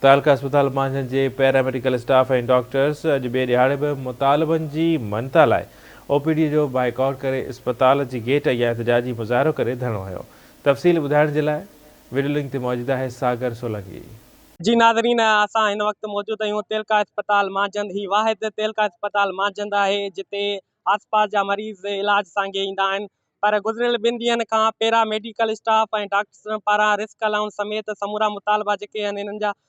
تعلقه اسپتال مانجهند جي paramedical staff ۽ doctors اڄ ٻئي ڏهاڙي به مطالبن جي مڃتا لاء او پي ڊي جو بائيڪاٽ ڪري اسپتال جي گيٽ اڳيان احتجاجي مظاهرو ڪري ڌرڻو هنيو. تفصيل ٻڌائڻ جي لاء وڊيو لنڪ تي موجود آهي ساگر سولنگي. جي ناظرين اسان هن وقت موجود آهيون تعلقه اسپتال مانجهند هي واحد تعلقه اسپتال مانجهند آهي جتي آس پاس جا مريض علاج سانگي ايندا آهن پر گذريل ٻن ڏينهن کان پيرا ميڊيڪل اسٽاف ۽ ڊاڪٽرن پاران رسڪ الائونس سميت سمورا مطالبا جيڪي آهن انهن جا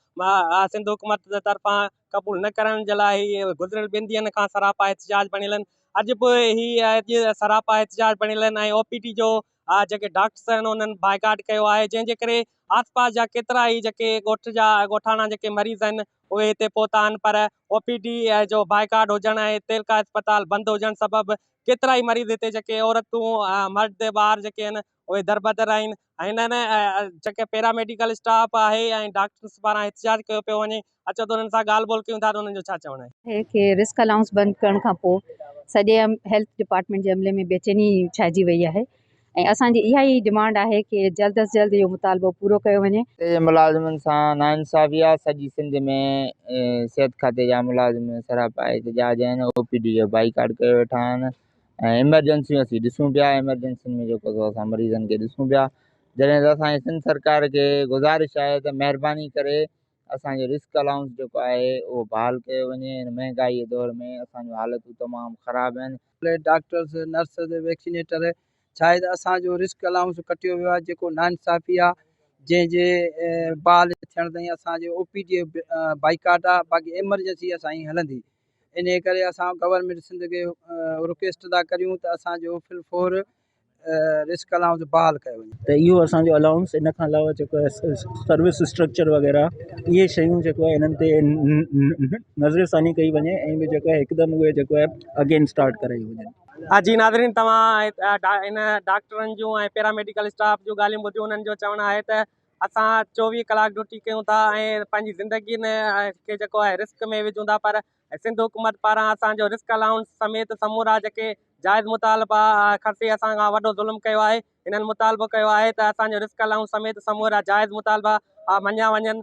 سنڌ حڪومت طرفان قبول نه ڪرڻ جي لاء هي گذريل ٻن ڏينهن کان سراپا احتجاج بڻيل آهن اڄ به هي اڄ سراپا احتجاج بڻيل آهن ۽ او پي ڊي جو جيڪي ڊاڪٽرس آهن انهن بائيڪاٽ ڪيو آهي جنهن جي ڪري آس پاس جا ڪيترا ئي جيڪي ڳوٺ جا ڳوٺاڻا جيڪي مريض آهن اهي هتي پهتا آهن پر او پي ڊي جو بائيڪاٽ هجڻ ۽ تعلقه اسپتال بند هجڻ سبب ڪيترائي مريض هتي جيڪي عورتون مرد ٻار جيڪي آهن اهي دربدر آهن ۽ هنن جيڪي پيرا ميڊيڪل اسٽاف آهي ۽ ڊاڪٽرس پاران احتجاج ڪيو پيو وڃي اچو ته انهن سان ڳالهه ٻولهه ڪيون ٿا ته انهن جو ڇا چوڻ آهي. کي رسڪ الائونس بند ڪرڻ کان پوء سڄي هيلٿ ڊپارٽمينٽ جي عملي ۾ بيچيني ڇائجي وئي آهي ۽ اسان جي اها ئي ڊمانڊ آهي ڪي جلد از جلد اهو مطالبو پورو ڪيو وڃي. کاتي جي ملازمن سان ناانصافي آهي، سڄي سنڌ ۾ صحت کاتي جا ملازم سراپا احتجاج آهن، او پي ڊي جو بائيڪاٽ ڪيو ويٺا آهن ۽ ايمرجنسيون اسين ڏسون پيا، ايمرجنسين ۾ جيڪو سو اسان مريضن کي ڏسون پيا، جڏهن ته اسان جي سنڌ سرڪار کي گذارش آهي ته مهرباني ڪري اسان جو رسڪ الائونس جيڪو آهي اهو بحال ڪيو وڃي، هن مهنگائي جي دور ۾ اسان جون حالتون تمام خراب آهن. ڊاڪٽرز، نرسز، ويڪسينيٽر ڇا آهي ته اسان جو رسڪ الائونس ڪٽيو ويو آهي جيڪو ناانصافي آهي جنهن جي بحال ٿيڻ تائين اسان جو او پي ڊي بائيڪاٽ آهي باقي ايمرجنسي اسان جي هلندي انهي ڪري اسان گورنمينٽ سنڌ کي رڪويسٽ ٿا ڪريون ته اسان جو فل فور رسڪ الائونس بحال ڪيو وڃي. ته اهو اسان جو الائونس ان کان علاوه جيڪو آهي سروس اسٽرڪچر وغيره اهي شيون جيڪو آهي انهن تي نظر ثاني ڪئي وڃي ۽ به جيڪو آهي هڪدم اهي جيڪو آهي اگين اسٽارٽ ڪرائي وڃن. جي ناظرين توهان ان ڊاڪٽرن جون ۽ پيرا ميڊيڪل اسٽاف جون ڳالهيون ٻڌيون انهن جو چوڻ آهي ته اسان 24 ڪلاڪ ڊيوٽي ڪيون ٿا ۽ پنهنجي زندگين کي جيڪو آهي رسڪ ۾ وجهون ٿا پر ۽ سنڌ حڪومت پاران اسان جو رسڪ الائونس سميت سمورا جيڪي جائز مطالبا کسي اسان کان وڏو ظلم ڪيو آهي هنن مطالبو ڪيو آهي ته اسان جو رسڪ الائونس سميت سمورا جائز مطالبا مڃيا وڃن.